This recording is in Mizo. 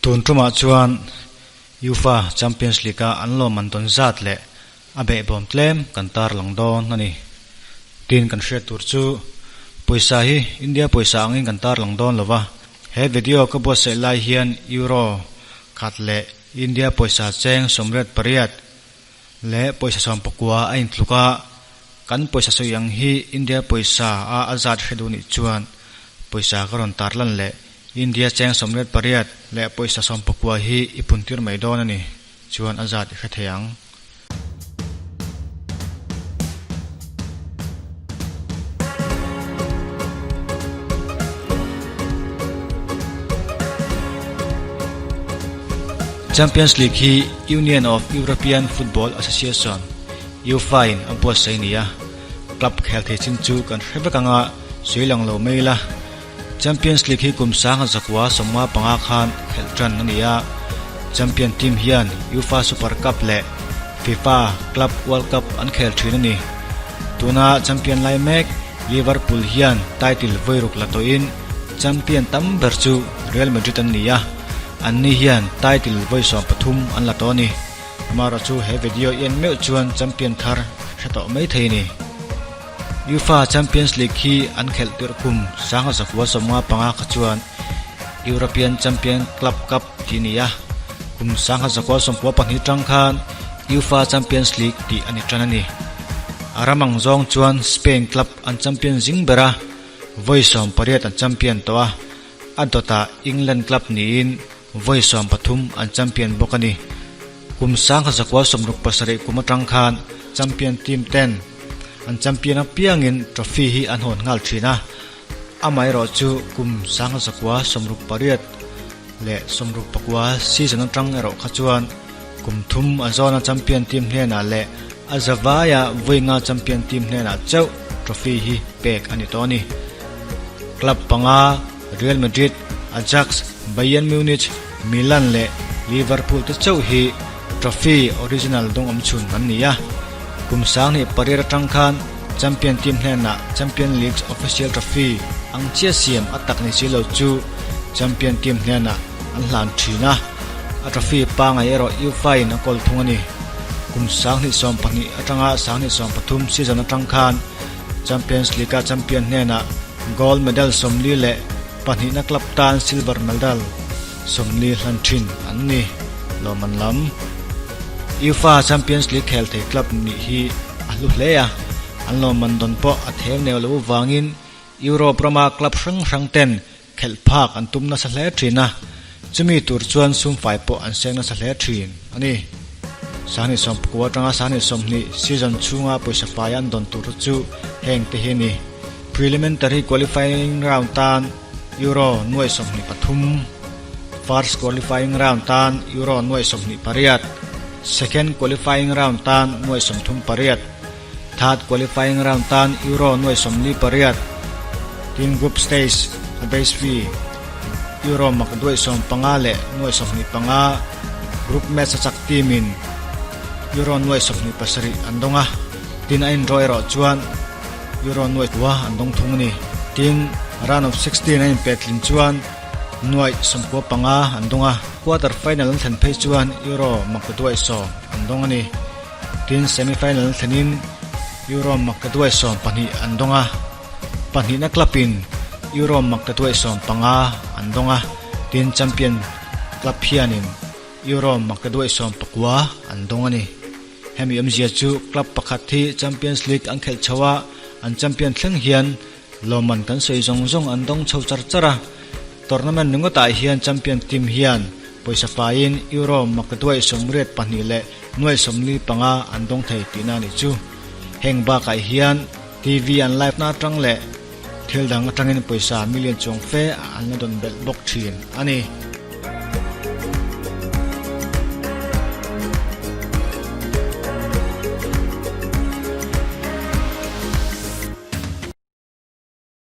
Tun tumah chuan UEFA Champions League-a an lawmman dawn zat leh a behbawm tlem kan tarlang dawn a ni. Tin, kan hriat tur chu pawisa hi India pawisa angin kan tarlang dawn lo va, he video ka buatsaih lai hian Euro khat leh India pawisa cheng 88 leh pawisa 19 a intluk a, kan pawisa sawi ang hi India pawisa a a zat hre duh nih chuan pawisa ka rawn tarlan leh India cheng 88 leh pawisa 19 hi i puntir mai dawn a ni chuan a zat i hre thei ang. Champions League hi Union of European Football Association, UEFA, in a buatsaih a ni a, club khel thei chin chu kan hre vek anga sawi lang lo mai ila. Champions League hi kum 1955 khan khelh tan a ni a, champion team hian UEFA Super Cup leh FIFA Club World Cup an khel thin a ni. Tuna champion lai mek Liverpool hian title vawiruk la tawhin champion tam ber chu Real Madrid an ni a, anni hian title vawi 13 an la tawh a ni. Amaherawhchu chu he video i en meuh chuan champion thar hre tawh mai thei a ni. UEFA Champions League hi an khelh tirh kum 1995 kha chuan European Champion Club Cup tih a ni a, kum 1992 tang khan UEFA Champions League tih a ni tan a ni. A ram ang zawng chuan Spain club an champion zing ber a, vawi 18 an champion tawh a, a dawtah England club niin vawi 13 an champion bawk a ni. Kum 1967 kum atang khan champion team ten an champion apiangin trophy hi an hawn nghal thin a, amaherawh chu kum 1968 leh 69 season atang erawh kha chuan kum thum a zawna champion team hnenah leh a zavaia vawi nga champion team hnenah chauh trophy hi pek a ni tawh a ni. Club panga Real Madrid, Ajax, Bayern Munich, Milan leh Liverpool te chauh hi trophy original dawng awm chhun an ni a. Kum 2008 atang khan champion team hnenah Champion League's official trophy ang chiah siam a tak ni si lo chu champion team hnenah an hlan thin a, a trophy pangai erawh UEFA in a kawl thung a ni. Kum 2012 atanga 2013 season atang khan Champions League-a champion hnenah gold medal 42na club tan silver medal 40 hlan thin an ni. Lawm an lam. UEFA Champions League khel thei club nih hi a hlu hle a, an lawmman dawn pawh a theu neu loh avangin Europe rama club hrang hrang ten khelh phak an tum nasa hle thin a, chumi tur chuan sumfai pawh an seng nasa hle thin a ni. 2019 atanga 2020 season chhunga pawisa fai an dawn tur chu heng te hi a ni. Preliminary qualifying round tan Euro nuai 23, First qualifying round tan Euro nuai 28, Second qualifying round tan nuai 38, Third qualifying round tan Euro nuai 48, tin group stage a base fee Euro mak duai 15 leh nuai 25, group match a chak team in Euro nuai 27 an dawng a, tin a indraw erawh chuan Euro nuai kua an dawng thung a ni. Tin, round of 16 a inpet tlin chuan nuai 95 an dawng a, quarter final an thlen phei chuan Euro maktaduai 10 an dawng a ni. Tin, semi final an thlenin Euro maktaduai 12 an dawng a, pahnihna club in Euro maktaduai 15 an dawng a, tin champion club hianin Euro maktaduai 19 an dawng a ni. Hemi awmzia chu club pakhat hi Champions League an khelh chho a, an champion thleng hian lawmman kan sawi zawng zawng an dawng chho char char a. Tournament ringawtah hian champion team hian pawisa faiin Euro maktaduai 82 leh nuai 45 an dawng thei tihna a nih chu. Heng bakah hian TV an live na atang leh thil dang atangin pawisa million chuang fe an la dawn belh bawk thin a ni.